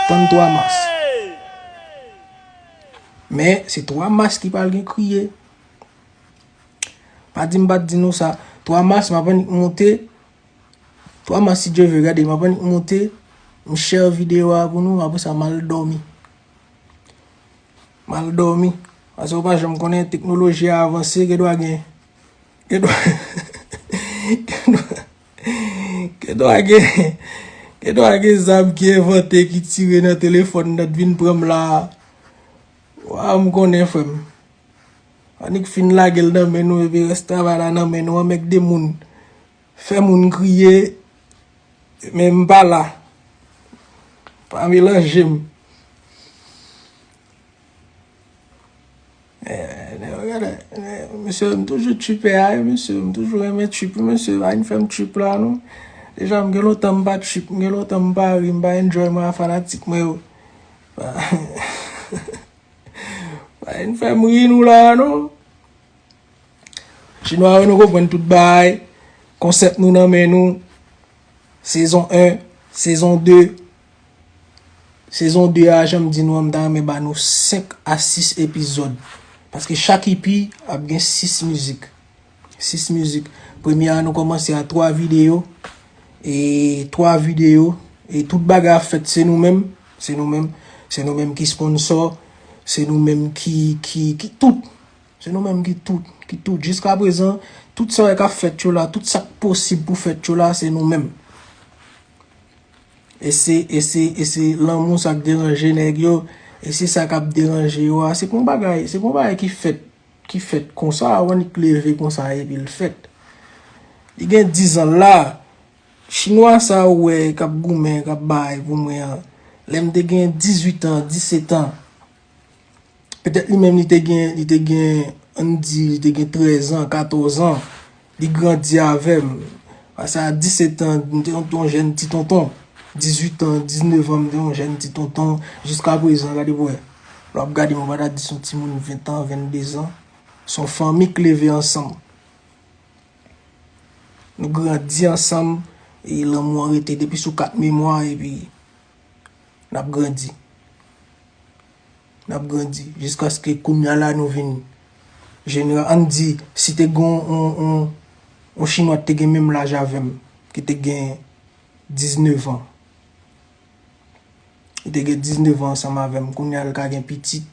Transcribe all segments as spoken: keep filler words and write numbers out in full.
Tann twa mas. Men, se twa mas ki pral gen kriye. Pa di m pa t di nou sa. Twa mas, m ap annik monte. Twa mas, si Dye vle, gade, m ap annik monte. M share videyo a pou nou, apre sa, m al dòmi. M al dòmi. Paske ou pa janm konnen, teknoloji a avanse, gen dwa gen. Gen dwa, gen dwa, gen dwa gen, gen dwa gen zam ki envante, ki tire nan telefòn nan, t vin pran m la. Wa, m konnen, frè m. Annik fin lage l nan men nou, epi rès travay la nan men nou, anmègde moun. Fè moun kriye, men m pa la. Pa melanje m. Eh, nèg yo gade, eh, mesye, m toujou tripè a, wi, mesye, m toujou renmen trip, wi, mesye, pa vin fè m trip la, non. Deja, m gen lontan m pa trip, m gen lontan m pa ri, m pa enjoy mwen a fanatik mwen yo. Pa, pa vin fè m ri nou la, non. Chinwa yo, nou konprann tout bagay. Konsèp nou nan men nou. Sezon en, sezon de. Sezon de a, jan m di nou an, m ta renmen ba nou senk a sis epizòd. Paske chak E P ap gen sis mizik. Sis mizik. Premye a, nou kòmanse a twa videyo. E twa videyo. E tout bagay ap fèt, se nou menm. Se nou menm. Se nou menm ki sponsò. Se nou menm ki, ki, ki tout. Se nou menm ki tout, ki tout. Jiska prezan, tout sa k ap fèt yo la, tout sa k posib pou fèt yo la, se nou menm. E se, e se, e se lanmou sa k deranje nèg yo, e se sa k ap deranje yo a. Se pa yon bagay, se pa yon bagay ki fèt, ki fèt konsa, ou annik leve konsa epi l fèt. Li gen diz an la, chinwa sa ou wè k ap goumen, k ap bay pou mwen an, lè m te gen dizuit an, disèt an, petèt li menm li te gen, li te gen, ann di, li te gen trèz an, katòz an. Li grandi avè m. Paske a disèt an, m te yon, yon jèn ti tonton. Dizuit an, diznèf an, m te yon jèn ti tonton. Jiska prezan, gade pou wè. Lè w ap gade m, ou pa ta di se yon timoun ven an, venndezan. Se yon fanmi k leve ansanm. Nou grandi ansanm, e lanmou an rete depi sou kat memwa, epi n ap grandi. N ap grandi jiskaske kounya la nou vin jenera-, ann di, si te gen yon, yon, yon chinwa ki te gen menm laj avè m, ki te gen diznèf an. Li te gen diznèf an ansanm avè m. Kounya l ka gen pitit.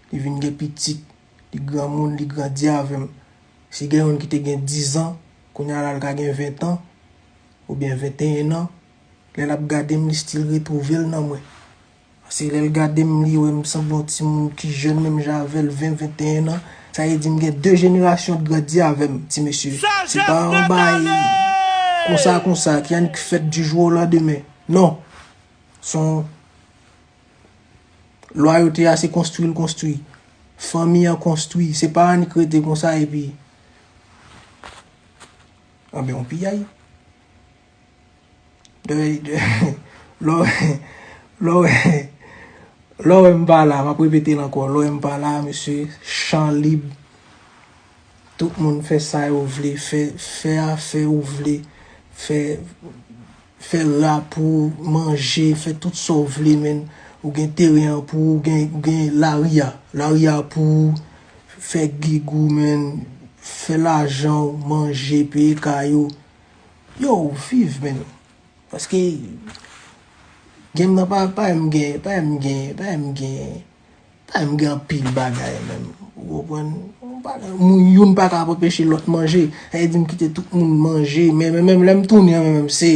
Li vin gen pitit. Li granmoun, li grandi avè m. Si gen youn ki te gen diz an, kounya la l ka gen ven an, oubyen venteyen an. Lè l ap gade m, li still retwouve l nan mwen. Paske lè l gade m, li wè m sanble yon timoun ki jèn menm jan avè l, ven, venteyen an. Sa vle di m gen de jenerasyon k grandi avè m, ti mesye. Se pa yon bagay konsa, konsa, ki annik fèt du jour au lendemain. Non. Se yon lwayote a, se konstwi l konstwi. Fanmi an konstwi. Se pa annik rete konsa epi. Anben, yon piyay. De, de, lè w, lè w, lè w wè m pa la, m ap repete l ankò. Lè w wè m pa la, mesye, chan lib. Tout moun fè sa yo vle, fè, fè afè ou vle, fè, fè ra pou ou, manje, fè tout sa w vle, men ou gen teren an pou ou, ou gen, ou gen lari a. Lari a pou ou, fè gig ou, men, fè lajan w, manje, peye kay ou. Yo, viv, men. Paske game nan pa, pa menm gen, pa menm gen, pa menm gen, pa menm gen anpil bagay menm. Ou konprann? Yon bagay, moun youn pa ka anpeche lòt manje. Sa vle di m kite tout moun manje. Men, men, menm lè m tounen an, men, menm se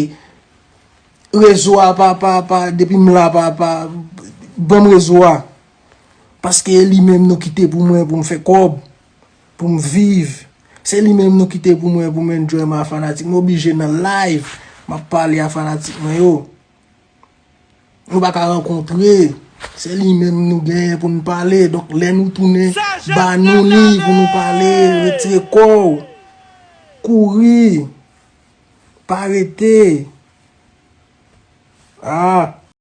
rezo a pa, pa, pa, depi m la pa, pa, ban m rezo a. Paske e li menm nou kite pou mwen, pou m fè kòb, pou m viv. Se li menm nou kite pou mwen, pou m enjoy mwen a fanatik. M oblije nan live, m ap pale a fanatik mwen yo. Nou pa ka rankontre. Se li menm nou genyen pou n pale. Donk, lè nou tounen, ba nou li pou nou pale. Retire kò w. Kouri. Pa rete. Ah,